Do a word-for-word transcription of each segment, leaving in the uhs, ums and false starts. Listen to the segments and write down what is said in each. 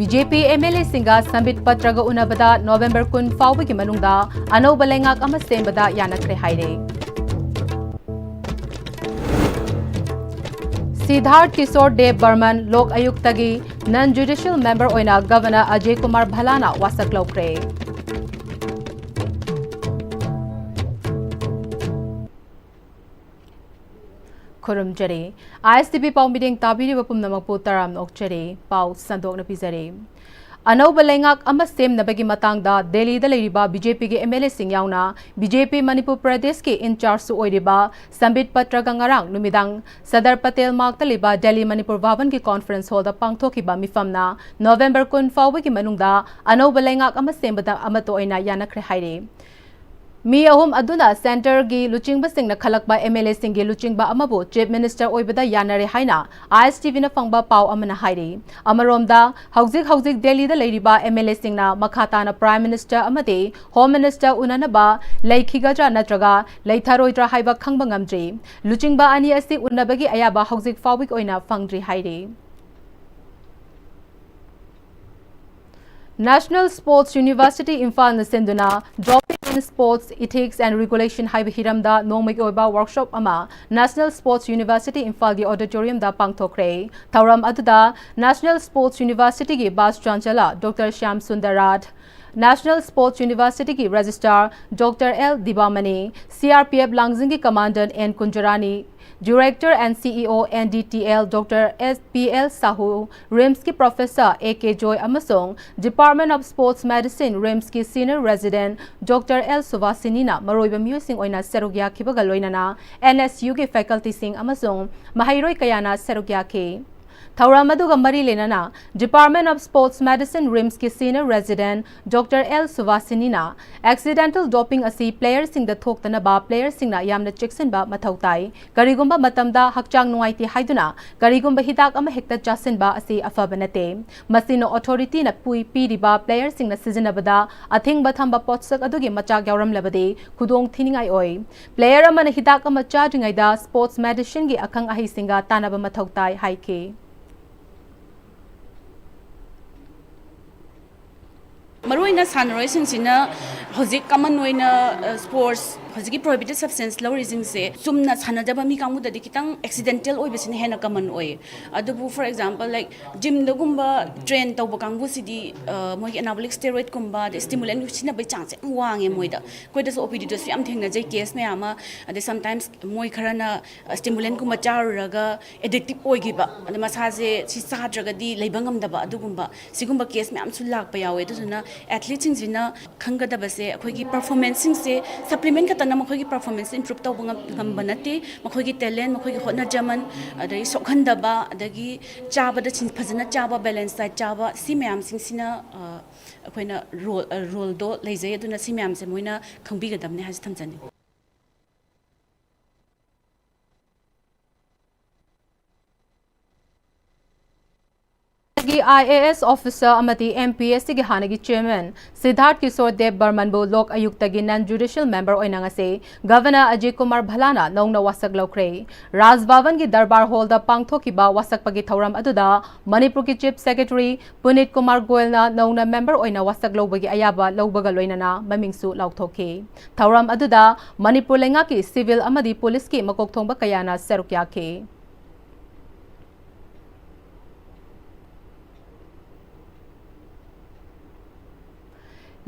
B J P M L ꯑꯦꯁꯤꯡꯒ ꯁꯝꯕꯤꯠ ꯄꯇ꯭ꯔꯒ ꯎꯅꯕꯗ ꯅꯣꯕꯦꯝꯕꯔ ꯀꯨꯟ ꯐꯥꯎꯕꯒꯤ ꯃꯅꯨꯡꯗ ꯑꯅꯧꯕ ꯂꯩꯉꯥꯛ ꯑꯃ ꯁꯦꯝꯕꯗ ꯌꯥꯅꯈ꯭ꯔꯦ ꯍꯥꯏꯔꯦ꯫ ꯁꯤꯗꯥꯔꯊ ꯀꯤꯁꯣꯔ ꯗꯦꯕ ꯕꯔꯃꯟ ꯂꯣꯛ ꯑꯌꯨꯛꯇꯒꯤ ꯅꯟ ꯖꯨꯗꯤꯁꯤꯌꯦꯜ ꯃꯦꯝꯕꯔ ꯑꯣꯏꯅ ꯒꯚꯔꯅꯔ ꯑꯖꯌ ꯀꯨꯃꯥꯔ ꯚꯜꯂꯥꯅ ꯋꯥꯁꯛ ꯂꯧꯈ꯭ꯔꯦ꯫ ꯈꯨꯔꯨꯝꯖꯔꯤ꯫ ꯑꯥꯏ ꯑꯦꯁ ꯇꯤ ꯚꯤ ꯄꯥꯎ ꯃꯤꯠꯌꯦꯡ ꯇꯥꯕꯤꯔꯤꯕ ꯄꯨꯝꯅꯃꯛꯄꯨ ꯇꯔꯥꯝꯅ ꯑꯣꯛꯆꯔꯤ꯫ ꯄꯥꯎ ꯁꯟꯗꯣꯛꯅ ꯄꯤꯖꯔꯤ꯫ ꯑꯅꯧꯕ ꯂꯩꯉꯥꯛ ꯑꯃ ꯁꯦꯝꯅꯕꯒꯤ ꯃꯇꯥꯡꯗ ꯗꯦꯜꯂꯤꯗ ꯂꯩꯔꯤꯕ ꯕꯤ ꯖꯦ ꯄꯤꯒꯤ ꯑꯦꯝ ꯑꯦꯜ ꯑꯦꯁꯤꯡ ꯌꯥꯎꯅ ꯕꯤ ꯖꯦ ꯄꯤ ꯃꯅꯤꯄꯨꯔ ꯄ꯭ꯔꯗꯦꯁꯀꯤ ꯏꯟꯆꯥꯔꯖꯁꯨ ꯑꯣꯏꯔꯤꯕ ꯁꯝꯕꯤꯠ ꯄꯇ꯭ꯔꯒ ꯉꯔꯥꯡ ꯅꯨꯃꯤꯗꯥꯡ ꯁꯔꯗꯥꯔ ꯄꯇꯦꯜ ꯃꯥꯔꯛꯇ ꯂꯩꯕ ꯗꯦꯜꯂꯤ ꯃꯅꯤꯄꯨꯔ ꯚꯕꯟꯒꯤ ꯀꯣꯟꯐꯔꯦꯟꯁ ꯍꯣꯜꯗ ꯄꯥꯡꯊꯣꯛꯈꯤꯕ ꯃꯤꯐꯝꯅ ꯅꯣꯕꯦꯝꯕꯔ ꯀꯨꯟ ꯐꯥꯎꯕꯒꯤ ꯃꯅꯨꯡꯗ ꯑꯅꯧꯕ ꯂꯩꯉꯥꯛ ꯑꯃ ꯁꯦꯝꯕꯗ ꯑꯃꯠꯇ ꯑꯣꯏꯅ ꯌꯥꯅꯈ꯭ꯔꯦ ꯍꯥꯏꯔꯤ꯫ ꯃꯤ ꯑꯍꯨꯝ ꯑꯗꯨꯅ ꯁꯦꯟꯇꯔꯒꯤ ꯂꯨꯆꯤꯡꯕꯁꯤꯡꯅ ꯈꯜꯂꯛꯄ ꯑꯦꯝ ꯑꯦꯜ ꯑꯦꯁꯤꯡꯒꯤ ꯂꯨꯆꯤꯡꯕ ꯑꯃꯕꯨ ꯆꯤꯐ ꯃꯤꯅꯤꯁꯇꯔ ꯑꯣꯏꯕꯗ ꯌꯥꯅꯔꯦ ꯍꯥꯏꯅ ꯑꯥꯏ ꯑꯦꯁ ꯇꯤ ꯚꯤꯅ ꯐꯪꯕ ꯄꯥꯎ ꯑꯃꯅ ꯍꯥꯏꯔꯤ꯫ ꯑꯃꯔꯣꯝꯗ, ꯍꯧꯖꯤꯛ ꯍꯧꯖꯤꯛ ꯗꯦꯜꯂꯤꯗ ꯂꯩꯔꯤꯕ ꯑꯦꯝ ꯑꯦꯜ ꯑꯦꯁꯤꯡꯅ ꯃꯈꯥ ꯇꯥꯅ ꯄ꯭ꯔꯥꯏꯝ ꯃꯤꯅꯤꯁꯇꯔ ꯑꯃꯗꯤ ꯍꯣꯝ ꯃꯤꯅꯤꯁꯇꯔ ꯎꯅꯅꯕ ꯂꯩꯈꯤꯒꯗ꯭ꯔꯥ ꯅꯠꯇ꯭ꯔꯒ ꯂꯩꯊꯔꯣꯏꯗ꯭ꯔꯥ ꯍꯥꯏꯕ ꯈꯪꯕ ꯉꯝꯗ꯭ꯔꯤ꯫ ꯂꯨꯆꯤꯡꯕ ꯑꯅꯤ ꯑꯁꯤ ꯎꯅꯕꯒꯤ ꯑꯌꯥꯕ ꯍꯧꯖꯤꯛ ꯐꯥꯎꯕꯒꯤ ꯑꯣꯏꯅ ꯐꯪꯗ꯭ꯔꯤ ꯍꯥꯏꯔꯤ꯫ National Sports University ꯏꯝꯐꯥꯜꯅ ꯁꯤꯟꯗꯨꯅ Dropping in Sports Ethics and Regulation ꯍꯥꯏꯕ ꯍꯤꯔꯝꯗ ꯅꯣꯡꯃꯒꯤ ꯑꯣꯏꯕ ꯋꯥꯔꯛꯁꯣꯞ ꯑꯃ National Sports University ꯏꯝꯐꯥꯜꯒꯤ ꯑꯣꯗꯤꯇꯣꯔꯤꯌꯝꯗ ꯄꯥꯡꯊꯣꯛꯈ꯭ꯔꯦ꯫ ꯊꯧꯔꯝ ꯑꯗꯨꯗ National Sports Universityꯒꯤ Vice Chancellor Doctor Shyam Sundar Rath, National Sports Universityꯒꯤ Registrar Doctor L ꯗꯤꯕꯥꯃꯅꯤ, C R P F ꯂꯥꯡꯖꯤꯡꯒꯤ Commandant N Kunjarani, Director and C E O N D T L Doctor S P L Shahu, ꯔꯤꯝꯁꯀꯤ Professor A K ꯖꯣꯏ ꯑꯃꯁꯨꯡ Department of Sports Medicine, ꯔꯤꯝꯁꯀꯤ Senior Resident Doctor L ꯁꯨꯚꯥꯁꯤꯅꯤꯅ ꯃꯔꯨꯑꯣꯏꯕ ꯃꯤꯑꯣꯏꯁꯤꯡ ꯑꯣꯏꯅ ꯁꯔꯨꯛ ꯌꯥꯈꯤꯕꯒ ꯂꯣꯏꯅꯅ N S Uꯒꯤ facultyꯁꯤꯡ ꯑꯃꯁꯨꯡ ꯃꯍꯩꯔꯣꯏ ꯀꯌꯥꯅ ꯁꯔꯨꯛ ꯌꯥꯈꯤ꯫ ꯊꯧꯔꯝ ꯑꯗꯨꯒ ꯃꯔꯤ ꯂꯩꯅꯅ Department of Sports Medicine, ꯔꯤꯝꯁꯀꯤ Senior Resident Doctor L ꯁꯨꯚꯥꯁꯤꯅꯤꯅ accidental doping ꯑꯁꯤ playerꯁꯤꯡꯗ ꯊꯣꯛꯇꯅꯕ playerꯁꯤꯡꯅ ꯌꯥꯝꯅ ꯆꯦꯛꯁꯤꯟꯕ ꯃꯊꯧ ꯇꯥꯏ꯫ ꯀꯔꯤꯒꯨꯝꯕ ꯃꯇꯝꯗ ꯍꯛꯆꯥꯡ ꯅꯨꯡꯉꯥꯏꯇꯦ ꯍꯥꯏꯗꯨꯅ ꯀꯔꯤꯒꯨꯝꯕ ꯍꯤꯗꯥꯛ ꯑꯃ ꯍꯦꯛꯇ ꯆꯥꯁꯤꯟꯕ ꯑꯁꯤ ꯑꯐꯕ ꯅꯠꯇꯦ꯫ ꯃꯁꯤꯅ authorityꯅ ꯄꯨꯏ-, ꯄꯤꯔꯤꯕ playerꯁꯤꯡꯅ ꯁꯤꯖꯤꯟꯅꯕꯗ ꯑꯊꯤꯡꯕ ꯊꯝꯕ ꯄꯣꯠꯁꯛ ꯑꯗꯨꯒꯤ ꯃꯆꯥꯛ ꯌꯥꯎꯔꯝꯂꯕꯗꯤ ꯈꯨꯗꯣꯡ ꯊꯤꯅꯤꯡꯉꯥꯏ ꯑꯣꯏ꯫ Player ꯑꯃꯅ ꯍꯤꯗꯥꯛ ꯑꯃ ꯆꯥꯗ꯭ꯔꯤꯉꯩꯗ sports medicineꯒꯤ ꯑꯈꯪ ꯑꯍꯩꯁꯤꯡꯒ ꯇꯥꯟꯅꯕ ꯃꯊꯧ ꯇꯥꯏ ꯍꯥꯏꯈꯤ꯫ ꯃꯔꯨꯑꯣꯏꯅ ꯁꯥꯟꯅꯔꯣꯏꯁꯤꯡꯁꯤꯅ ꯍꯧꯖꯤꯛ ꯀꯃꯟ ꯑꯣꯏꯅ, ꯑ, ꯁ꯭ꯄꯣꯔꯠꯁ, ꯍꯧꯖꯤꯛꯀꯤ ꯄ꯭ꯔꯣꯍꯤꯕꯤꯇꯦꯠ ꯁꯕꯁꯇꯦꯟꯁ ꯂꯧꯔꯤꯁꯤꯡꯁꯦ ꯆꯨꯝꯅ ꯁꯥꯟꯅꯖꯕ ꯃꯤ ꯀꯥꯡꯕꯨꯗꯗꯤ ꯈꯤꯇꯪ ꯑꯦꯛꯁꯤꯗꯦꯟꯇꯦꯜ ꯑꯣꯏꯕꯁꯤꯅ ꯍꯦꯟꯅ ꯀꯃꯟ ꯑꯣꯏꯌꯦ꯫ ꯑꯗꯨꯕꯨ, ꯐꯣꯔ ꯑꯦꯛꯖꯥꯝꯄꯜ, ꯂꯥꯏꯛ, ꯖꯤꯝꯗꯒꯨꯝꯕ ꯇ꯭ꯔꯦꯟ ꯇꯧꯕ ꯀꯥꯡꯕꯨꯁꯤꯗꯤ, ꯑ, ꯃꯣꯏꯒꯤ ꯑꯦꯅꯥꯕꯣꯂꯤꯛ ꯁ꯭ꯇꯦꯔꯣꯏꯗꯀꯨꯝꯕ, ꯑꯗꯩ ꯁ꯭ꯇꯤꯃꯨꯂꯦꯟ ꯁꯤꯖꯤꯟꯅꯕꯒꯤ ꯆꯥꯡꯁꯦ ꯌꯥꯝ ꯋꯥꯡꯉꯦ ꯃꯣꯏꯗ꯫ ꯑꯩꯈꯣꯏꯗꯁꯨ ꯑꯣ ꯄꯤ ꯗꯤꯗꯁꯨ ꯌꯥꯝ ꯊꯦꯡꯅꯖꯩ ꯀꯦꯁ ꯃꯌꯥꯝ ꯑꯃ꯫ ꯑꯗꯩ ꯁꯝꯇꯥꯏꯝꯁ ꯃꯣꯏ ꯈꯔꯅ, ꯑ, ꯁ꯭ꯇꯤꯃꯨꯂꯦꯟꯀꯨꯝꯕ ꯆꯥꯔꯨꯔꯒ ꯑꯦꯗꯤꯛꯇꯤꯞ ꯑꯣꯏꯈꯤꯕ, ꯑꯗ ꯃꯁꯥꯁꯦ ꯁꯤ ꯆꯥꯗ꯭ꯔꯒꯗꯤ ꯂꯩꯕ ꯉꯝꯗꯕ, ꯑꯗꯨꯒꯨꯝꯕ, ꯁꯤꯒꯨꯝꯕ ꯀꯦꯁ ꯃꯌꯥꯝꯁꯨ ꯂꯥꯛꯄ ꯌꯥꯎꯋꯦ꯫ ꯑꯗꯨꯗꯨꯅ ꯑꯦꯊꯂꯤꯠꯁꯤꯡꯁꯤꯅ ꯈꯪꯒꯗꯕꯁꯦ, ꯑꯩꯈꯣꯏꯒꯤ ꯄꯔꯐꯣꯔꯃꯦꯟꯁꯁꯤꯡꯁꯦ ꯁꯄ꯭ꯂꯤꯃꯦꯟ ꯈꯛꯇꯅ ꯃꯈꯣꯏꯒꯤ ꯄꯔꯐꯣꯔꯃꯦꯟꯁꯁꯦ ꯏꯝꯄ꯭ꯔꯨꯞ ꯇꯧꯕ ꯉꯝ-, ꯉꯝꯕ ꯅꯠꯇꯦ꯫ ꯃꯈꯣꯏꯒꯤ ꯇꯦꯂꯦꯟ, ꯃꯈꯣꯏꯒꯤ ꯍꯣꯠꯅꯖꯃꯟ, ꯑꯗꯒꯤ ꯁꯣꯛꯍꯟꯗꯕ, ꯑꯗꯒꯤ ꯆꯥꯕꯗ ꯁꯤꯟ-, ꯐꯖꯅ ꯆꯥꯕ, ꯕꯦꯂꯦꯟꯁ ꯗꯥꯏꯠ ꯆꯥꯕ, ꯁꯤ ꯃꯌꯥꯝꯁꯤꯡꯁꯤꯅ, ꯑ, ꯑꯩꯈꯣꯏꯅ ꯔꯣꯜ, ꯑ, ꯔꯣꯜꯗꯣ ꯂꯩꯖꯩ꯫ ꯑꯗꯨꯅ ꯁꯤ ꯃꯌꯥꯝꯁꯦ ꯃꯣꯏꯅ ꯈꯪꯕꯤꯒꯗꯕꯅꯦ ꯍꯥꯏꯁꯦ ꯊꯝꯖꯅꯤꯡꯉꯤ꯫ ꯒꯤ ꯑꯥꯏ ꯑꯦ ꯑꯦꯁ ꯑꯣꯐꯤꯁꯥꯔ ꯑꯃꯗꯤ ꯑꯦꯝ ꯄꯤ ꯑꯦꯁ ꯁꯤꯒꯤ ꯍꯥꯟꯅꯒꯤ ꯆꯤꯌꯔꯃꯦꯟ ꯁꯤꯗꯥꯔꯊ ꯀꯤꯁꯣꯔ ꯗꯦꯕ ꯕꯔꯃꯟꯕꯨ ꯂꯣꯛ ꯑꯌꯨꯛꯇꯒꯤ ꯅꯟ ꯖꯨꯗꯤꯁꯤꯌꯦꯜ ꯃꯦꯝꯕꯔ ꯑꯣꯏꯅ ꯉꯁꯤ ꯒꯚꯔꯅꯔ ꯑꯖꯤꯠ ꯀꯨꯃꯥꯔ ꯚꯜꯂꯥꯅ ꯅꯧꯅ ꯋꯥꯁꯛ ꯂꯧꯈ꯭ꯔꯦ꯫ ꯔꯥꯖ ꯚꯕꯟꯒꯤ ꯗꯔꯕꯥꯔ ꯍꯣꯜꯗ ꯄꯥꯡꯊꯣꯛꯈꯤꯕ ꯋꯥꯁꯛꯄꯒꯤ ꯊꯧꯔꯝ ꯑꯗꯨꯗ ꯃꯅꯤꯄꯨꯔꯒꯤ ꯆꯤꯐ ꯁꯦꯀ꯭ꯔꯦꯇꯔꯤ ꯄꯨꯅꯤꯠ ꯀꯨꯃꯥꯔ ꯒꯣꯌꯜꯅ ꯅꯧꯅ ꯃꯦꯝꯕꯔ ꯑꯣꯏꯅ ꯋꯥꯁꯛ ꯂꯧꯕꯒꯤ ꯑꯌꯥꯕ ꯂꯧꯕꯒ ꯂꯣꯏꯅꯅ ꯃꯃꯤꯡꯁꯨ ꯂꯥꯎꯊꯣꯛꯈꯤ꯫ ꯊꯧꯔꯝ ꯑꯗꯨꯗ ꯃꯅꯤꯄꯨꯔ ꯂꯩꯉꯥꯛꯀꯤ ꯁꯤꯚꯤꯜ ꯑꯃꯗꯤ ꯄꯨꯂꯤꯁꯀꯤ ꯃꯀꯣꯛ ꯊꯣꯡꯕ ꯀꯌꯥꯅ ꯁꯔꯨꯛ ꯌꯥꯈꯤ꯫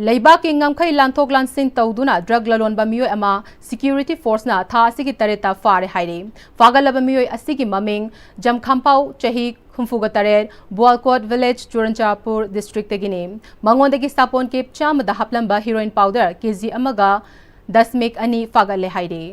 ꯂꯩꯕꯥꯛꯀꯤ ꯉꯝꯈꯩ ꯂꯥꯟꯊꯣꯛ ꯂꯥꯟꯁꯤꯟ ꯇꯧꯗꯨꯅ ꯗ꯭ꯔꯒ ꯂꯂꯣꯟꯕ ꯃꯤꯑꯣꯏ ꯑꯃ ꯁꯦꯀ꯭ꯌꯨꯔꯤꯇꯤ ꯐꯣꯔꯁꯅ ꯊꯥ ꯑꯁꯤꯒꯤ ꯇꯔꯦꯠꯇ ꯐꯥꯔꯦ ꯍꯥꯏꯔꯤ꯫ ꯐꯥꯒꯠꯂꯕ ꯃꯤꯑꯣꯏ ꯑꯁꯤꯒꯤ ꯃꯃꯤꯡ ꯖꯝꯈꯥꯝꯄꯥꯎ, ꯆꯍꯤ ꯍꯨꯝꯐꯨꯒ ꯇꯔꯦꯠ, ꯕꯣꯜꯀꯣꯠ ꯚꯤꯂꯦꯖ, ꯆꯨꯔꯟꯆꯥꯄꯨꯔ ꯗꯤꯁꯇ꯭ꯔꯤꯛꯇꯒꯤꯅꯤ꯫ ꯃꯉꯣꯟꯗꯒꯤ ꯁꯥꯄꯣꯟ ꯀꯦꯞ ꯆꯥꯝꯃꯗ ꯍꯥꯞꯂꯝꯕ ꯍꯤꯔꯣꯏꯟ ꯄꯥꯎꯗꯔ ꯀꯦ ꯖꯤ ꯑꯃꯒ ꯗꯁꯃꯤꯛ ꯑꯅꯤ ꯐꯥꯒꯠꯂꯦ ꯍꯥꯏꯔꯤ꯫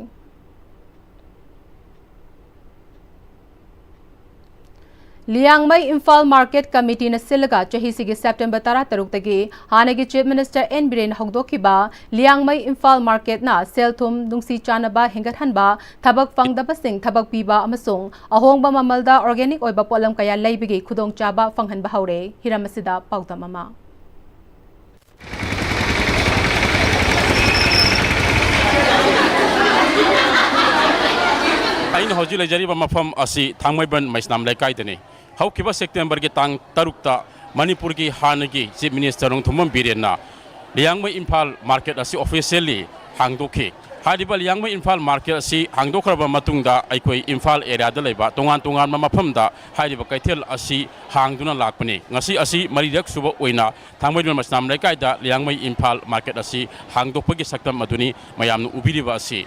ꯂꯤꯌꯥꯡꯃꯩ ꯏꯝꯐꯥꯜ ꯃꯥꯔꯀꯦꯠ ꯀꯃꯤꯇꯤꯅ ꯁꯤꯜꯂꯒ ꯆꯍꯤꯁꯤꯒꯤ ꯁꯦꯞꯇꯦꯝꯕꯔ ꯇꯔꯥꯇꯔꯨꯛꯇꯒꯤ ꯍꯥꯟꯅꯒꯤ ꯆꯤꯐ ꯃꯤꯅꯤꯁꯇꯔ ꯑꯦꯟ ꯕꯤꯔꯦꯟꯅ ꯍꯧꯗꯣꯛꯈꯤꯕ ꯂꯤꯌꯥꯡꯃꯩ ꯏꯝꯐꯥꯜ ꯃꯥꯔꯀꯦꯠꯅ ꯁꯦꯜ ꯊꯨꯝ ꯅꯨꯡꯁꯤ ꯆꯥꯟꯅꯕ ꯍꯦꯟꯒꯠꯍꯟꯕ, ꯊꯕꯛ ꯐꯪꯗꯕꯁꯤꯡ ꯊꯕꯛ ꯄꯤꯕ ꯑꯃꯁꯨꯡ ꯑꯍꯣꯡꯕ ꯃꯃꯜꯗ ꯑꯣꯔꯒꯥꯅꯤꯛ ꯑꯣꯏꯕ ꯄꯣꯠꯂꯝ ꯀꯌꯥ ꯂꯩꯕꯒꯤ ꯈꯨꯗꯣꯡꯆꯥꯕ ꯐꯪꯍꯟꯕ ꯍꯧꯔꯦ꯫ ꯍꯤꯔꯝ ꯑꯁꯤꯗ ꯄꯥꯎꯗꯝ ꯑꯃ꯫ ꯑꯩꯅ ꯍꯧꯖꯤꯛ ꯂꯩꯖꯔꯤꯕ ꯃꯐꯝ ꯑꯁꯤ ꯊꯥꯡꯃꯩꯕꯟ ꯃꯩꯁꯅꯥꯝ ꯂꯩꯀꯥꯏꯗꯅꯤ꯫ ꯍꯧꯈꯤꯕ ꯁꯦꯞꯇꯦꯝꯕꯔꯒꯤ ꯇꯥꯡ ꯇꯔꯨꯛꯇ ꯃꯅꯤꯄꯨꯔꯒꯤ ꯍꯥꯟꯅꯒꯤ Chief Minister Nongthombam ꯕꯤꯔꯦꯟꯅ Liangmai Imphal market ꯑꯁꯤ officially ꯍꯥꯡꯗꯣꯛꯈꯤ꯫ ꯍꯥꯏꯔꯤꯕ ꯂꯤꯌꯥꯡꯃꯩ ꯏꯝꯐꯥꯜ market ꯑꯁꯤ ꯍꯥꯡꯗꯣꯛꯈ꯭ꯔꯕ ꯃꯇꯨꯡꯗ ꯑꯩꯈꯣꯏ ꯏꯝꯐꯥꯜ areaꯗ ꯂꯩꯕ ꯇꯣꯉꯥꯟ ꯇꯣꯉꯥꯟꯕ ꯃꯐꯝꯗ ꯍꯥꯏꯔꯤꯕ ꯀꯩꯊꯦꯜ ꯑꯁꯤ ꯍꯥꯡꯗꯨꯅ ꯂꯥꯛꯄꯅꯤ꯫ ꯉꯁꯤ ꯑꯁꯤ ꯃꯔꯤꯔꯛ ꯁꯨꯕ ꯑꯣꯏꯅ ꯊꯥꯡꯃꯩꯕꯟ ꯃꯆꯤꯅꯥꯝ ꯂꯩꯀꯥꯏꯗ ꯂꯤꯌꯥꯡꯃꯩ ꯏꯝꯐꯥꯜ market ꯑꯁꯤ ꯍꯥꯡꯗꯣꯛꯄꯒꯤ ꯁꯛꯇꯝ ꯑꯗꯨꯅꯤ ꯃꯌꯥꯝꯅ ꯎꯕꯤꯔꯤꯕ ꯑꯁꯤ꯫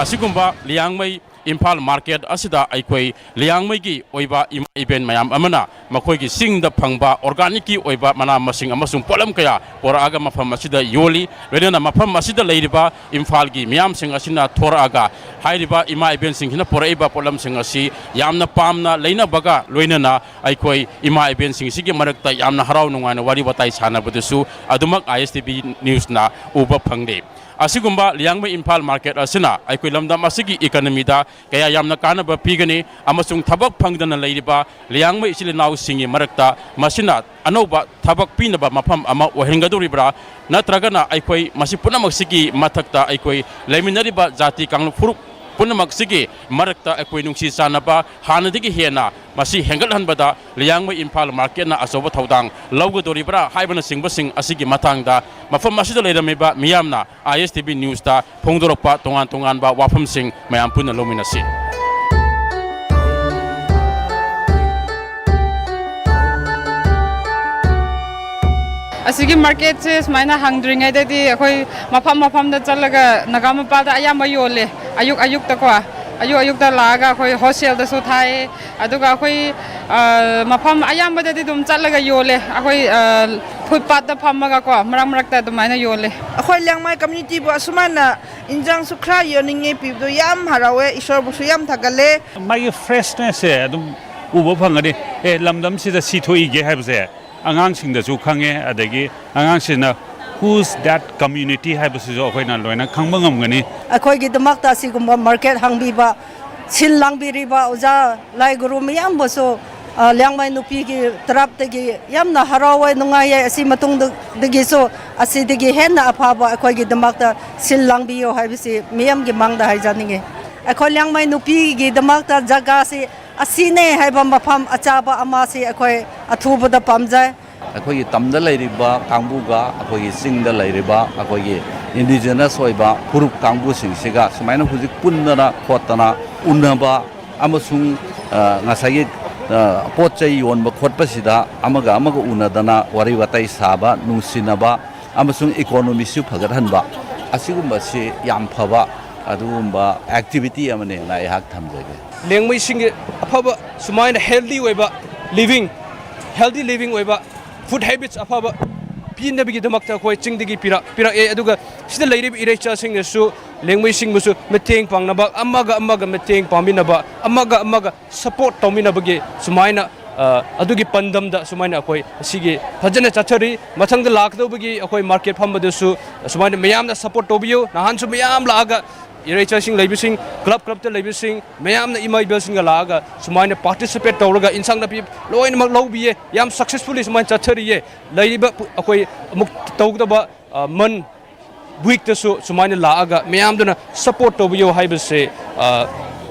ꯑꯁꯤꯒꯨꯝꯕ ꯂꯤꯌꯥꯡꯃꯩ ꯏꯝꯐꯥꯜ market ꯑꯁꯤꯗ ꯑꯩꯈꯣꯏ ꯂꯤꯌꯥꯡꯃꯩꯒꯤ ꯑꯣꯏꯕ ꯏꯃꯥ ꯏꯕꯦꯟ ꯃꯌꯥꯝ ꯑꯃꯅ ꯃꯈꯣꯏꯒꯤ ꯆꯤꯡꯗ ꯐꯪꯕ organicꯀꯤ ꯑꯣꯏꯕ ꯃꯅꯥ ꯃꯁꯤꯡ ꯑꯃꯁꯨꯡ ꯄꯣꯠꯂꯝ ꯀꯌꯥ ꯄꯨꯔꯛꯑꯒ ꯃꯐꯝ ꯑꯁꯤꯗ ꯌꯣꯜꯂꯤ꯫ ꯂꯣꯏꯅꯅ ꯃꯐꯝ ꯑꯁꯤꯗ ꯂꯩꯔꯤꯕ ꯏꯝꯐꯥꯜꯒꯤ ꯃꯤꯌꯥꯝꯁꯤꯡ ꯑꯁꯤꯅ ꯊꯣꯔꯛꯑꯒ ꯍꯥꯏꯔꯤꯕ ꯏꯃꯥ ꯏꯕꯦꯟꯁꯤꯡꯁꯤꯅ ꯄꯨꯔꯛꯏꯕ ꯄꯣꯠꯂꯝꯁꯤꯡ ꯑꯁꯤ ꯌꯥꯝꯅ ꯄꯥꯝꯅ ꯂꯩꯅꯕꯒ ꯂꯣꯏꯅꯅ ꯑꯩꯈꯣꯏ ꯏꯃꯥ ꯏꯕꯦꯟꯁꯤꯡꯁꯤꯒꯤ ꯃꯔꯛꯇ ꯌꯥꯝꯅ ꯍꯔꯥꯎ ꯅꯨꯡꯉꯥꯏꯅ ꯋꯥꯔꯤ ꯋꯥꯇꯥꯏ ꯁꯥꯟꯅꯕꯗꯁꯨ ꯑꯗꯨꯃꯛ ISTV newsꯅ ꯎꯕ ꯐꯪꯂꯤ꯫ ꯑꯁꯤꯒꯨꯝꯕ ꯂꯤꯌꯥꯡꯃꯩ ꯏꯝꯐꯥꯜ market ꯑꯁꯤꯅ ꯑꯩꯈꯣꯏ ꯂꯝꯗꯝ ꯑꯁꯤꯒꯤ economyꯗ ꯀꯌꯥ ꯌꯥꯝꯅ ꯀꯥꯟꯅꯕ ꯄꯤꯒꯅꯤ ꯑꯃꯁꯨꯡ ꯊꯕꯛ ꯐꯪꯗꯅ ꯂꯩꯔꯤꯕ ꯂꯤꯌꯥꯡꯃꯩ ꯏꯆꯤꯜ ꯏꯅꯥꯎꯁꯤꯡꯒꯤ ꯃꯔꯛꯇ ꯃꯁꯤꯅ ꯑꯅꯧꯕ ꯊꯕꯛ ꯄꯤꯅꯕ ꯃꯐꯝ ꯑꯃ ꯑꯣꯏꯍꯟꯒꯗꯧꯔꯤꯕ꯭ꯔꯥ? ꯅꯠꯇ꯭ꯔꯒꯅ ꯑꯩꯈꯣꯏ ꯃꯁꯤ ꯄꯨꯝꯅꯃꯛꯁꯤꯒꯤ ꯃꯊꯛꯇ ꯑꯩꯈꯣꯏ ꯂꯩꯃꯤꯟꯅꯔꯤꯕ ꯖꯥꯇꯤ ꯀꯥꯡꯂꯨꯞ ꯐꯨꯔꯨꯞ ꯄꯨꯝꯅꯃꯛꯁꯤꯒꯤ ꯃꯔꯛꯇ ꯑꯩꯈꯣꯏ ꯅꯨꯡꯁꯤ ꯆꯥꯟꯅꯕ ꯍꯥꯟꯅꯗꯒꯤ ꯍꯦꯟꯅ ꯃꯁꯤ ꯍꯦꯟꯒꯠꯍꯟꯕꯗ ꯂꯤꯌꯥꯡꯃꯩ ꯏꯝꯐꯥꯜ marketꯅ ꯑꯆꯧꯕ ꯊꯧꯗꯥꯡ ꯂꯧꯒꯗꯧꯔꯤꯕ꯭ꯔꯥ ꯍꯥꯏꯕꯅꯆꯤꯡꯕꯁꯤꯡ ꯑꯁꯤꯒꯤ ꯃꯇꯥꯡꯗ ꯃꯐꯝ ꯑꯁꯤꯗ ꯂꯩꯔꯝꯃꯤꯕ ꯃꯤꯌꯥꯝꯅ ISTV newsꯇ ꯐꯣꯡꯗꯣꯔꯛꯄ ꯇꯣꯉꯥꯟ ꯇꯣꯉꯥꯟꯕ ꯋꯥꯐꯝꯁꯤꯡ ꯃꯌꯥꯝ ꯄꯨꯟꯅ ꯂꯧꯃꯤꯟꯅꯁꯤ꯫ ꯑꯁꯤꯒꯤ marketꯁꯦ ꯁꯨꯃꯥꯏꯅ ꯍꯥꯡꯗ꯭ꯔꯤꯉꯩꯗꯗꯤ ꯑꯩꯈꯣꯏ ꯃꯐꯝ ꯃꯐꯝꯗ ꯆꯠꯂꯒ ꯅꯥꯒꯥ ꯃꯄꯥꯜꯗ ꯑꯌꯥꯝꯕ ꯌꯣꯜꯂꯦ꯫ ꯑꯌꯨꯛ ꯑꯌꯨꯛꯇꯀꯣ, ꯑꯌꯨꯛ ꯑꯌꯨꯛꯇ ꯂꯥꯛꯑꯒ ꯑꯩꯈꯣꯏ wholesaleꯗꯁꯨ ꯊꯥꯏ꯫ ꯑꯗꯨꯒ ꯑꯩꯈꯣꯏ, ꯑ, ꯃꯐꯝ ꯑꯌꯥꯝꯕꯗꯗꯤ ꯑꯗꯨꯝ ꯆꯠꯂꯒ ꯌꯣꯜꯂꯦ꯫ ꯑꯩꯈꯣꯏ, ꯑ, footpathꯇ ꯐꯝꯃꯒꯀꯣ, ꯃꯔꯛ ꯃꯔꯛꯇ ꯑꯗꯨꯃꯥꯏꯅ ꯌꯣꯜꯂꯦ꯫ ꯑꯩꯈꯣꯏ ꯂꯤꯌꯥꯡꯃꯩ communityꯕꯨ ꯑꯁꯨꯃꯥꯏꯅ ꯏꯟꯖꯥꯡꯁꯨ ꯈꯔ ꯌꯣꯟꯅꯤꯡꯉꯦ ꯄꯤꯕꯗꯣ ꯌꯥꯝ ꯍꯔꯥꯎꯋꯦ, ꯏꯁꯣꯔꯕꯨꯁꯨ ꯌꯥꯝ ꯊꯥꯒꯠꯂꯦ꯫ ꯃꯥꯒꯤ freshnessꯁꯦ ꯑꯗꯨꯝ ꯎꯕ ꯐꯪꯒꯅꯤ꯫ ꯑꯦ, ꯂꯝꯗꯝꯁꯤꯗ ꯁꯤ ꯊꯣꯛꯏꯒꯦ ꯍꯥꯏꯕꯁꯦ ꯑꯉꯥꯡꯁꯤꯡꯗꯁꯨ ꯈꯪꯉꯦ, ꯑꯗꯒꯤ ꯑꯉꯥꯡꯁꯤꯡꯅ who's that community ꯍꯥꯏꯕꯁꯤꯁꯨ ꯑꯩꯈꯣꯏꯅ ꯂꯣꯏꯅ ꯈꯪꯕ ꯉꯝꯒꯅꯤ꯫ ꯑꯩꯈꯣꯏꯒꯤꯗꯃꯛꯇ ꯑꯁꯤꯒꯨꯝꯕ market ꯍꯥꯡꯕꯤꯕ, ꯁꯤꯜ ꯂꯥꯡꯕꯤꯔꯤꯕ ꯑꯣꯖꯥ ꯂꯥꯏ ꯒꯨꯔꯨ ꯃꯌꯥꯝꯕꯨꯁꯨ, ꯑ, ꯂꯤꯌꯥꯡꯃꯩ ꯅꯨꯄꯤꯒꯤ ꯇꯔꯞꯇꯒꯤ ꯌꯥꯝꯅ ꯍꯔꯥꯎꯋꯦ, ꯅꯨꯡꯉꯥꯏꯌꯦ꯫ ꯑꯁꯤ ꯃꯇꯨꯡꯗꯒꯤꯁꯨ ꯑꯁꯤꯗꯒꯤ ꯍꯦꯟꯅ ꯑꯐꯕ ꯑꯩꯈꯣꯏꯒꯤꯗꯃꯛꯇ ꯁꯤꯜ ꯂꯥꯡꯕꯤꯌꯣ ꯍꯥꯏꯕꯁꯤ ꯃꯤꯌꯥꯝꯒꯤ ꯃꯥꯡꯗ ꯍꯥꯏꯖꯅꯤꯡꯉꯤ꯫ ꯑꯩꯈꯣꯏ ꯂꯤꯌꯥꯡꯃꯩ ꯅꯨꯄꯤꯒꯤꯗꯃꯛꯇ ꯖꯒꯥꯁꯤ ꯑꯁꯤꯅꯦ ꯍꯥꯏꯕ ꯃꯐꯝ ꯑꯆꯥꯕ ꯑꯃꯁꯤ ꯑꯩꯈꯣꯏ ꯑꯊꯨꯕꯗ ꯄꯥꯝꯖꯩ꯫ ꯑꯩꯈꯣꯏꯒꯤ ꯇꯝꯗ ꯂꯩꯔꯤꯕ ꯀꯥꯡꯕꯨꯒ ꯑꯩꯈꯣꯏꯒꯤ ꯆꯤꯡꯗ ꯂꯩꯔꯤꯕ ꯑꯩꯈꯣꯏꯒꯤ ꯏꯟꯗꯤꯖꯤꯅꯁ ꯑꯣꯏꯕ ꯐꯨꯔꯨꯞ ꯀꯥꯡꯕꯨꯁꯤꯡꯁꯤꯒ ꯁꯨꯃꯥꯏꯅ ꯍꯧꯖꯤꯛ ꯄꯨꯟꯗꯅ ꯈꯣꯠꯇꯅ ꯎꯅꯕ ꯑꯃꯁꯨꯡ, ꯑ, ꯉꯁꯥꯏꯒꯤ, ꯑ, ꯄꯣꯠ ꯆꯩ ꯌꯣꯟꯕ ꯈꯣꯠꯄꯁꯤꯗ ꯑꯃꯒ ꯑꯃꯒ ꯎꯅꯗꯅ ꯋꯥꯔꯤ ꯋꯥꯇꯥꯏ ꯁꯥꯕ, ꯅꯨꯡꯁꯤꯅꯕ ꯑꯃꯁꯨꯡ ꯏꯀꯣꯅꯣꯃꯤꯁꯨ ꯐꯒꯠꯍꯟꯕ, ꯑꯁꯤꯒꯨꯝꯕꯁꯤ ꯌꯥꯝ ꯐꯕ ꯑꯗꯨꯒꯨꯝꯕ ꯑꯦꯛꯇꯤꯚꯤꯇꯤ ꯑꯃꯅꯦꯅ ꯑꯩꯍꯥꯛ ꯊꯝꯖꯒꯦ꯫ ꯂꯦꯡꯃꯩꯁꯤꯡꯒꯤ ꯑꯐꯕ ꯁꯨꯃꯥꯏꯅ ꯍꯦꯜꯗꯤ ꯑꯣꯏꯕ ꯂꯤꯚꯤꯡ, ꯍꯦꯜꯗꯤ ꯂꯤꯚꯤꯡ ꯑꯣꯏꯕ ꯐꯨꯗ ꯍꯦꯕꯤꯠꯁ ꯑꯐꯕ ꯄꯤꯅꯕꯒꯤꯗꯃꯛꯇ ꯑꯩꯈꯣꯏ ꯆꯤꯡꯗꯒꯤ ꯄꯤꯔꯛ-, ꯄꯤꯔꯛꯑꯦ꯫ ꯑꯗꯨꯒ ꯁꯤꯗ ꯂꯩꯔꯤꯕ ꯏꯔꯩꯆꯥꯁꯤꯡꯅꯁꯨ ꯂꯦꯡꯃꯩꯁꯤꯡꯕꯨꯁꯨ ꯃꯇꯦꯡ ꯄꯥꯡꯅꯕ, ꯑꯃꯒ ꯑꯃꯒ ꯃꯇꯦꯡ ꯄꯥꯡꯃꯤꯟꯅꯕ, ꯑꯃꯒ ꯑꯃꯒ ꯁꯄꯣꯔꯠ ꯇꯧꯃꯤꯟꯅꯕꯒꯤ ꯁꯨꯃꯥꯏꯅ, ꯑ, ꯑꯗꯨꯒꯤ ꯄꯥꯟꯗꯝꯗ ꯁꯨꯃꯥꯏꯅ ꯑꯩꯈꯣꯏ ꯑꯁꯤꯒꯤ ꯐꯖꯅ ꯆꯠꯊꯔꯤ꯫ ꯃꯊꯪꯗ ꯂꯥꯛꯀꯗꯧꯕꯒꯤ ꯑꯩꯈꯣꯏ ꯃꯥꯔꯀꯦꯠ ꯐꯝꯕꯗꯁꯨ ꯁꯨꯃꯥꯏꯅ ꯃꯌꯥꯝꯅ ꯁꯄꯣꯔꯠ ꯇꯧꯕꯤꯌꯨ꯫ ꯅꯍꯥꯟꯁꯨ ꯃꯌꯥꯝ ꯂꯥꯛꯑꯒ ꯏꯔꯩꯆꯥꯁꯤꯡ ꯂꯩꯕꯁꯤꯡ, ꯀ꯭ꯂꯕ, ꯀ꯭ꯂꯕꯇ ꯂꯩꯕꯁꯤꯡ ꯃꯌꯥꯝꯅ ꯏꯃꯥ ꯏꯕꯦꯜꯁꯤꯡꯒ ꯂꯥꯛꯑꯒ ꯁꯨꯃꯥꯏꯅ ꯄꯥꯔꯇꯤꯁꯤꯄꯦꯠ ꯇꯧꯔꯒ ꯏꯟꯁꯥꯡ ꯅꯥꯄꯤ ꯂꯣꯏꯅꯃꯛ ꯂꯧꯕꯤꯌꯦ꯫ ꯌꯥꯝ ꯁꯛꯁꯦꯁꯐꯨꯜꯂꯤ ꯁꯨꯃꯥꯏꯅ ꯆꯠꯊꯔꯤꯌꯦ꯫ ꯂꯩꯔꯤꯕ ꯄꯨ-, ꯑꯩꯈꯣꯏ ꯑꯃꯨꯛ ꯇꯧꯒꯗꯕ, ꯑ, ꯃꯟ ꯋꯤꯛꯇꯁꯨ ꯁꯨꯃꯥꯏꯅ ꯂꯥꯛꯑꯒ ꯃꯌꯥꯝꯗꯨꯅ ꯁꯄꯣꯔꯠ ꯇꯧꯕꯤꯌꯨ ꯍꯥꯏꯕꯁꯦ, ꯑ,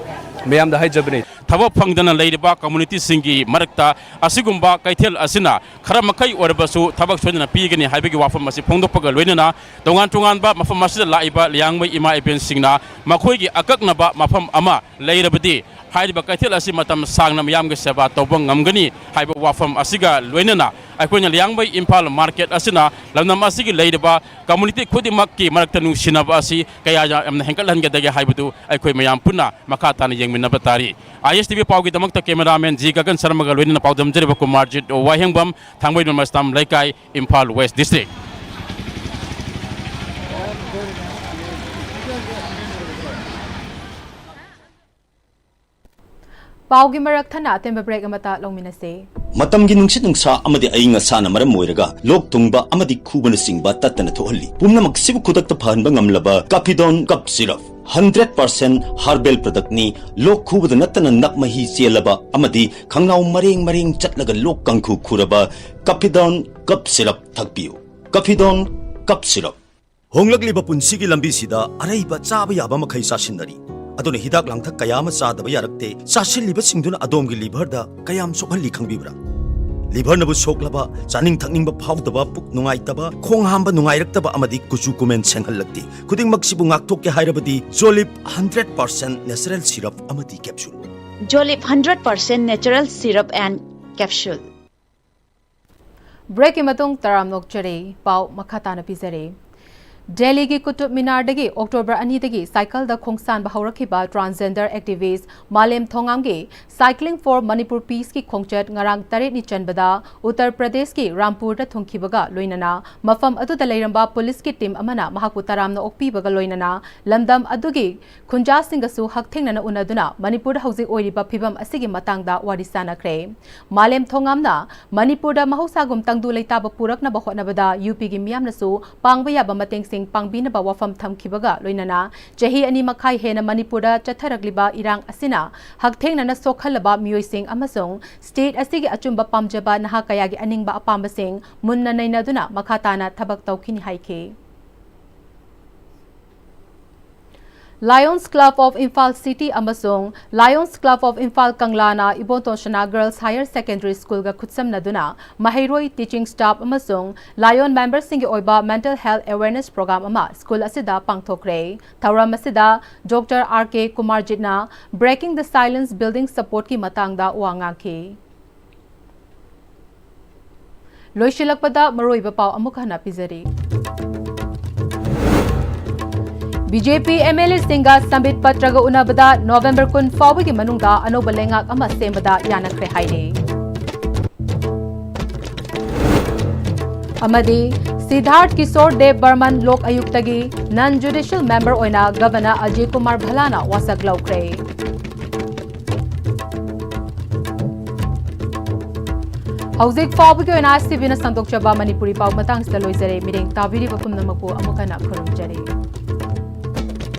ꯃꯌꯥꯝꯗ ꯍꯥꯏꯖꯕꯅꯤ꯫ ꯊꯕꯛ ꯐꯪꯗꯅ ꯂꯩꯔꯤꯕ ꯀꯝꯃꯨꯅꯤꯇꯤꯁꯤꯡꯒꯤ ꯃꯔꯛꯇ ꯑꯁꯤꯒꯨꯝꯕ ꯀꯩꯊꯦꯜ ꯑꯁꯤꯅ ꯈꯔ ꯃꯈꯩ ꯑꯣꯏꯔꯕꯁꯨ ꯊꯕꯛ ꯁꯣꯏꯗꯅ ꯄꯤꯒꯅꯤ ꯍꯥꯏꯕꯒꯤ ꯋꯥꯐꯝ ꯑꯁꯤ ꯐꯣꯡꯗꯣꯛꯄꯒ ꯂꯣꯏꯅꯅ ꯇꯣꯉꯥꯟ ꯇꯣꯉꯥꯟꯕ ꯃꯐꯝ ꯑꯁꯤꯗ ꯂꯥꯛꯏꯕ ꯂꯤꯌꯥꯡꯃꯩ ꯏꯃꯥ ꯏꯕꯦꯟꯁꯤꯡꯅ ꯃꯈꯣꯏꯒꯤ ꯑꯀꯛꯅꯕ ꯃꯐꯝ ꯑꯃ ꯂꯩꯔꯕꯗꯤ ꯍꯥꯏꯔꯤꯕ ꯀꯩꯊꯦꯜ ꯑꯁꯤ ꯃꯇꯝ ꯁꯥꯡꯅ ꯃꯤꯌꯥꯝꯒꯤ ꯁꯦꯕꯥ ꯇꯧꯕ ꯉꯝꯒꯅꯤ ꯍꯥꯏꯕ ꯋꯥꯐꯝ ꯑꯁꯤꯒ ꯂꯣꯏꯅꯅ ꯑꯩꯈꯣꯏꯅ ꯂꯤꯌꯥꯡꯃꯩ ꯏꯝꯐꯥꯜ ꯃꯥꯔꯀꯦꯠ ꯑꯁꯤꯅ ꯂꯝꯗꯝ ꯑꯁꯤꯒꯤ ꯂꯩꯔꯤꯕ ꯀꯝꯃꯨꯅꯤꯇꯤ ꯈꯨꯗꯤꯡꯃꯛꯀꯤ ꯃꯔꯛꯇ ꯅꯨꯡꯁꯤꯅꯕ ꯑꯁꯤ ꯀꯌꯥ ꯌꯥꯝꯅ ꯍꯦꯟꯒꯠꯍꯟꯒꯗꯒꯦ ꯍꯥꯏꯕꯗꯨ ꯑꯩꯈꯣꯏ ꯃꯌꯥꯝ ꯄꯨꯟꯅ ꯃꯈꯥ ꯇꯥꯅ ꯌꯦꯡꯃꯤꯟꯅꯕ ꯇꯥꯔꯤ꯫ ꯑꯥꯏ ꯑꯦꯁ T V ꯄꯥꯎꯒꯤꯗꯃꯛꯇ cameraman G Gagan ꯁꯔꯃꯒ ꯂꯣꯏꯅꯅ ꯄꯥꯎꯗꯝꯖꯔꯤꯕ ꯀꯨꯃꯥꯔꯖꯤꯠ ꯋꯥꯍꯦꯡꯕꯝ, ꯊꯥꯡꯃꯩꯕꯟ ꯃꯁꯇꯥꯝ ꯂꯩꯀꯥꯏ, ꯏꯝꯐꯥꯜ ꯋꯦꯁ ꯗꯤꯁꯇ꯭ꯔꯤꯛ꯫ ꯄꯥꯎꯒꯤ ꯃꯔꯛ ꯊꯠꯅ ꯑꯇꯦꯟꯕ ꯕ꯭ꯔꯦꯛ ꯑꯃꯇ ꯂꯧꯃꯤꯟꯅꯁꯤ꯫ ꯃꯇꯝꯒꯤ ꯅꯨꯡꯁꯤꯠ ꯅꯨꯡꯁꯥ ꯑꯃꯗꯤ ꯑꯏꯪ ꯑꯁꯥꯅ ꯃꯔꯝ ꯑꯣꯏꯔꯒ ꯂꯣꯛ ꯊꯨꯡꯕ ꯑꯃꯗꯤ ꯈꯨꯕꯅꯆꯤꯡꯕ ꯇꯠꯇꯅ ꯊꯣꯛꯍꯜꯂꯤ꯫ ꯄꯨꯝꯅꯃꯛꯁꯤꯕꯨ ꯈꯨꯗꯛꯇ ꯐꯍꯟꯕ ꯉꯝꯂꯕ ꯀꯥꯐꯤꯗꯣꯟ cup syrup. Hundred percent herbal ꯄ꯭ꯔꯗꯛꯅꯤ꯫ ꯂꯣꯛ ꯈꯨꯕꯗ ꯅꯠꯇꯅ ꯅꯞ ꯃꯍꯤ ꯆꯦꯜꯂꯕ ꯑꯃꯗꯤ ꯈꯪꯅꯥꯎ ꯃꯔꯦꯡ ꯃꯔꯦꯡ ꯆꯠꯂꯒ ꯂꯣꯛ ꯀꯥꯡꯈꯨ ꯈꯨꯔꯕ ꯀꯥꯐꯤꯗꯣꯟ ꯀꯞ ꯁꯤꯔꯞ ꯊꯛꯄꯤꯌꯨ꯫ ꯀꯥꯐꯤꯗꯣꯟ cup syrup. ꯍꯣꯡꯂꯛꯂꯤꯕ ꯄꯨꯟꯁꯤꯒꯤ ꯂꯝꯕꯤꯁꯤꯗ ꯑꯔꯩꯕ ꯆꯥꯕ ꯌꯥꯕ ꯃꯈꯩ ꯆꯥꯁꯤꯟꯅꯔꯤ꯫ ꯑꯗꯨꯅ ꯍꯤꯗꯥꯛ ꯂꯥꯡꯊꯛ ꯀꯌꯥ ꯑꯃ ꯆꯥꯗꯕ ꯌꯥꯔꯛꯇꯦ꯫ ꯆꯥꯁꯤꯜꯂꯤꯕꯁꯤꯡꯗꯨꯅ ꯑꯗꯣꯝꯒꯤ liverꯗ ꯀꯌꯥꯝ ꯁꯣꯛꯍꯜꯂꯤ ꯈꯪꯕꯤꯕ꯭ꯔꯥ? Liverꯅꯕꯨ ꯁꯣꯛꯂꯕ, ꯆꯥꯅꯤꯡ ꯊꯛꯅꯤꯡꯕ ꯐꯥꯎꯗꯕ, ꯄꯨꯛ ꯅꯨꯡꯉꯥꯏꯇꯕ, ꯈꯣꯡ ꯍꯥꯝꯕ ꯅꯨꯡꯉꯥꯏꯔꯛꯇꯕ ꯑꯃꯗꯤ ꯀꯨꯆꯨ ꯀꯨꯃꯦꯟ ꯁꯦꯡꯍꯜꯂꯛꯇꯦ꯫ ꯈꯨꯗꯤꯡꯃꯛꯁꯤꯕꯨ ꯉꯥꯛꯊꯣꯛꯀꯦ ꯍꯥꯏꯔꯕꯗꯤ Jolib hundred percent natural syrup ꯑꯃꯗꯤ capsule꯫ Jolib hundred percent natural syrup and capsule꯫ Breakꯀꯤ ꯃꯇꯨꯡ ꯇꯔꯥꯝꯅ ꯑꯣꯛꯆꯔꯤ꯫ ꯄꯥꯎ ꯃꯈꯥ ꯇꯥꯅ ꯄꯤꯖꯔꯤ꯫ ꯗꯦꯜꯂꯤꯒꯤ ꯀꯨꯇꯨꯕ ꯃꯤꯅꯥꯔꯗꯒꯤ ꯑꯣꯛꯇꯣꯕꯔ ꯑꯅꯤꯗꯒꯤ ꯁꯥꯏꯀꯜꯗ ꯈꯣꯡꯁꯥꯟꯕ ꯍꯧꯔꯛꯈꯤꯕ transgender activist ꯃꯥꯂꯦꯝ ꯊꯣꯉꯥꯝꯒꯤ Cycling for Manipur Peaceꯀꯤ ꯈꯣꯡꯆꯠ ꯉꯔꯥꯡ ꯇꯔꯦꯠꯅꯤ ꯆꯟꯕꯗ ꯎꯠꯇꯔ ꯄ꯭ꯔꯗꯦꯁꯀꯤ ꯔꯥꯝꯄꯨꯔꯗ ꯊꯨꯡꯈꯤꯕꯒ ꯂꯣꯏꯅꯅ ꯃꯐꯝ ꯑꯗꯨꯗ ꯂꯩꯔꯝꯕ ꯄꯨꯂꯤꯁꯀꯤ ꯇꯤꯝ ꯑꯃꯅ ꯃꯍꯥꯛꯄꯨ ꯇꯔꯥꯝꯅ ꯑꯣꯛꯄꯤꯕꯒ ꯂꯣꯏꯅꯅ ꯂꯝꯗꯝ ꯑꯗꯨꯒꯤ ꯈꯨꯟꯖꯥꯁꯤꯡꯒꯁꯨ ꯍꯛꯊꯦꯡꯅꯅ ꯎꯅꯗꯨꯅ ꯃꯅꯤꯄꯨꯔꯗ ꯍꯧꯖꯤꯛ ꯑꯣꯏꯔꯤꯕ ꯐꯤꯕꯝ ꯑꯁꯤꯒꯤ ꯃꯇꯥꯡꯗ ꯋꯥꯔꯤ ꯁꯥꯅꯈ꯭ꯔꯦ꯫ ꯃꯥꯂꯦꯝ ꯊꯣꯉꯥꯝꯅ ꯃꯅꯤꯄꯨꯔꯗ ꯃꯍꯧꯁꯥꯒꯨꯝ ꯇꯪꯗꯨ ꯂꯩꯇꯥꯕ ꯄꯨꯔꯛꯅꯕ ꯍꯣꯠꯅꯕꯗ ꯌꯨ ꯄꯤꯒꯤ ꯃꯤꯌꯥꯝꯅꯁꯨ ꯄꯥꯡꯕ ꯌꯥꯕ ꯃꯇꯦꯡꯁꯤꯡ ꯄꯥꯡꯕꯤꯅꯕ ꯋꯥꯐꯝ ꯊꯝꯈꯤꯕꯒ ꯂꯣꯏꯅꯅ ꯆꯍꯤ ꯑꯅꯤ ꯃꯈꯥꯏ ꯍꯦꯟꯅ ꯃꯅꯤꯄꯨꯔꯗ ꯆꯠꯊꯔꯛꯂꯤꯕ ꯏꯔꯥꯡ ꯑꯁꯤꯅ ꯍꯛꯊꯦꯡꯅꯅ ꯁꯣꯛꯍꯜꯂꯕ ꯃꯤꯑꯣꯏꯁꯤꯡ ꯑꯃꯁꯨꯡ state ꯑꯁꯤꯒꯤ ꯑꯆꯨꯝꯕ ꯄꯥꯝꯖꯕ ꯅꯍꯥ ꯀꯌꯥꯒꯤ ꯑꯅꯤꯡꯕ ꯑꯄꯥꯝꯕꯁꯤꯡ ꯃꯨꯟꯅ ꯅꯩꯅꯗꯨꯅ ꯃꯈꯥ ꯇꯥꯅ ꯊꯕꯛ ꯇꯧꯈꯤꯅꯤ ꯍꯥꯏꯈꯤ꯫ Lions Club of Imphal City ꯑꯃꯁꯨꯡ Lions Club of Imphal ꯀꯪꯂꯥꯅ Iboton ꯁꯅꯥ Girls Higher Secondary Schoolꯒ ꯈꯨꯠꯁꯝꯅꯗꯨꯅ ꯃꯍꯩꯔꯣꯏ, teaching staff ꯑꯃꯁꯨꯡ Lion memberꯁꯤꯡꯒꯤ ꯑꯣꯏꯕ mental health awareness program ꯑꯃ school ꯑꯁꯤꯗ ꯄꯥꯡꯊꯣꯛꯈ꯭ꯔꯦ꯫ ꯊꯧꯔꯝ ꯑꯁꯤꯗ Doctor R K ꯀꯨꯃꯥꯔꯖꯤꯠꯅ Breaking the Silence, Building Supportꯀꯤ ꯃꯇꯥꯡꯗ ꯋꯥ ꯉꯥꯡꯈꯤ꯫ ꯂꯣꯏꯁꯤꯜꯂꯛꯄꯗ ꯃꯔꯨꯑꯣꯏꯕ ꯄꯥꯎ ꯑꯃꯨꯛ ꯍꯟꯅ ꯄꯤꯖꯔꯤ꯫ B J P M L ꯑꯦꯁꯤꯡꯒ ꯁꯝꯕꯤꯠ ꯄꯇ꯭ꯔꯒ ꯎꯅꯕꯗ ꯅꯣꯕꯦꯝꯕꯔ ꯀꯨꯟ ꯐꯥꯎꯕꯒꯤ ꯃꯅꯨꯡꯗ ꯑꯅꯧꯕ ꯂꯩꯉꯥꯛ ꯑꯃ ꯁꯦꯝꯕꯗ ꯌꯥꯅꯈ꯭ꯔꯦ ꯍꯥꯏꯔꯤ꯫ ꯑꯃꯗꯤ ꯁꯤꯗꯥꯔꯊ ꯀꯤꯁꯣꯔ ꯗꯦꯕ ꯕꯔꯃꯟ ꯂꯣꯛ ꯑꯌꯨꯛꯇꯒꯤ non judicial member ꯑꯣꯏꯅ ꯒꯚꯔꯅꯔ ꯑꯖꯌ ꯀꯨꯃꯥꯔ ꯚꯜꯂꯥꯅ ꯋꯥꯁꯛ ꯂꯧꯈ꯭ꯔꯦ꯫ ꯍꯧꯖꯤꯛ ꯐꯥꯎꯕꯒꯤ ꯑꯣꯏꯅ ꯁꯤ ꯕꯤꯅ ꯁꯟꯗꯣꯛꯆꯕ ꯃꯅꯤꯄꯨꯔꯤ ꯄꯥꯎ ꯃꯇꯥꯡꯁꯤꯗ ꯂꯣꯏꯖꯔꯦ꯫ ꯃꯤꯠꯌꯦꯡ ꯇꯥꯕꯤꯔꯤꯕ ꯄꯨꯝꯅꯃꯛꯄꯨ ꯑꯃꯨꯛ ꯍꯟꯅ ꯈꯨꯔꯨꯝꯖꯔꯤ꯫